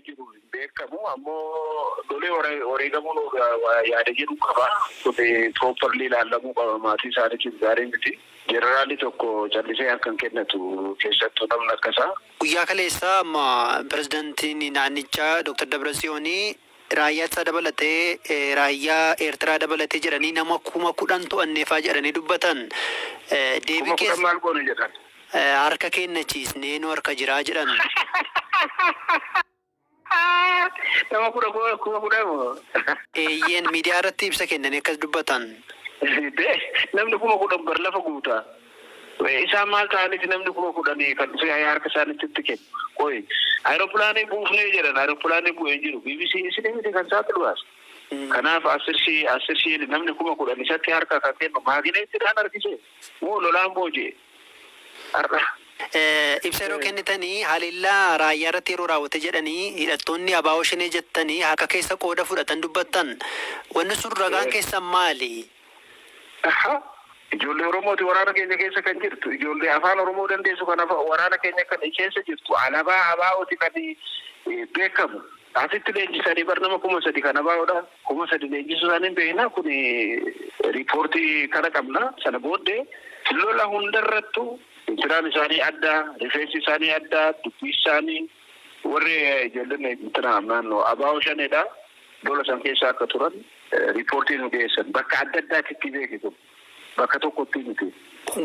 jiru hin beekamu. Ammoo lolee wareegamuun yaada jedhu qaba. Kun properly ilaalamuu qaba, maatii isaaniitiif gaarii miti. Jeneraalli tokko callisee harka hin kennatu, keessattuu namni akkasaa. Guyyaa kaleessaa amma pirezidantiin naannichaa Dr. Dabratsiyoonii raayyaa isaa dabalatee, raayyaa Eertiraa dabalatee jedhanii nama 10,000 to'anneefaa jedhanii dubbatan. Deebii 10,000 keessa maal goone jedhan? Harka kennachiisnee nu harka jiraa jedhan. Nama 10,000 moo? Eeyyeen, miidiyaa irratti ibsa kennanii akkas dubbatan. Namni 10,000 bar lafa guutaa. Isaan maal ta'aniiti namni 10,000 kan dhufee harka isaanitti itti kennu? Qoyi, aeropilaanii buufnee jedhan, aeropilaanii bu'ee jiru. BBC isin miti kan saaxilu baase. Kanaaf 10 10 shii namni 10,000 isatti harka kan kennu maagineettiidhaan harkise moo lolaan booji'e? Har'a. Ibsa yeroo kennitanii haleellaa raayyaa irratti yeroo raawwate jedhanii hidhattoonni ABO Shanee jettanii harka keessa qooda fudhatan dubbattan. Wanni sun ragaan keessan maali? Ijoollee Oromooti waraana keenya keessa kan jirtu. Ijoollee afaan Oromoo dandeessu kan waraana keenya kan keessa jirtu. Alaabaa ABOti kan beekamu. Asitti leenjisanii bar nama 3,000 kan ABOdha. 3,000 leenjisuu isaanii beekna. Kun riipoortii kana qabna. Sana booddee lola hundarrattu intiraan isaanii adda, rifeensi isaanii adda, dubbii isaanii warri ijoolleen intina naannoo ABO Shaneedha. Lola san keessa akka turan riipoortii nu dhiyeessan. Bakka adda addaatti beekitu. Bakka tokkotti miti.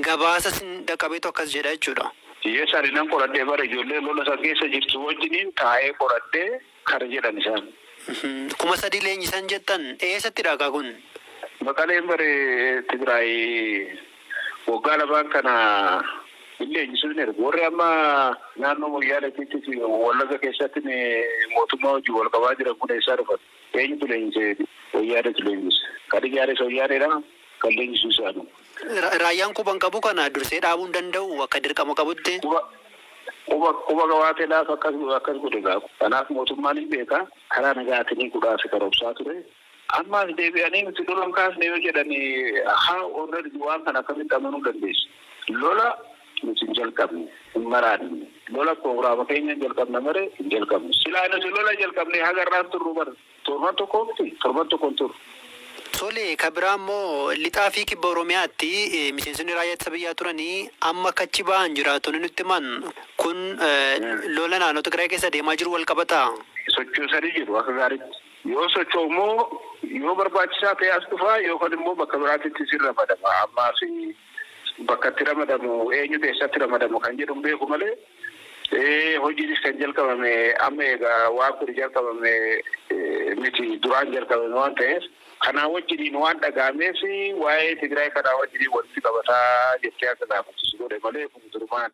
Gabaasa sin dhaqqabeetu akkas jedha jechuudha. Hiyyeessaan nan qoradhee bara ijoollee lola san keessa jirtu wajjiniin taa'ee qoradhee kana jedhan isaan. 3,000 leenjisan jettan, eessatti dhagaa kun? Maqaleen bare Tigraay waggaa 2n kana hin leenjisuu hin ergu. Warri amma naannoo Moyyaaleetti fi Wallagga keessatti mootummaa wajjin wal qabaa jiran kun eessaa dhufan? Eenyutu leenjisee? Wayyaanetu leenjise. Kan ijaares Wayyaaneedha. Kan leenjisu isaanu. Raayyaan quban qabu kana dursee dhaabuu hin danda'u akka dirqama qabutti. Quba qabaatee lafa akkas godhe gaa. Kanaaf mootummaan hin beeka. Karaa nagaatiin kudhaa fi karoorsaa ture. Ammaas deebi'anii nuti lola hin kaasne yoo jedhanii, haa already waan kana akkamitti amanuu dandeessu? Lola nuti hin jalqabne, hin maraanne. Lola proogiraama keenya hin jalqabne malee hin jalqabne. Silaa nuti lola jalqabne haga irraan turru bara. Torban tokko miti, torban tokko hin turru. Tole, kan biraa immoo lixaa fi kibba Oromiyaatti miseensonni raayyaa ittisa biyyaa turanii amma akka achi ba'an jiraattonni nutti himan, kun lola naannoo Tigraay keessa deemaa jiru wal qabataa? Sochoosanii jiru akka gaariitti. Yoo socho'u immoo yoo barbaachisaa ta'e as dhufaa yookaan immoo bakka biraatitti sin ramadama. Ammaaf bakka itti ramadamu, eenyutu eessatti ramadamu kan jedhu hin beeku malee, hojiinis kan jalqabame amma egaa waan kun jalqabame miti, duraan jalqabame waan ta'eef kanaa wajjiniin waan dhaga'ameef waa'ee Tigraay kanaa wajjiniin walitti qabataa jettee akka gaafachisu godhe malee kun durumaan.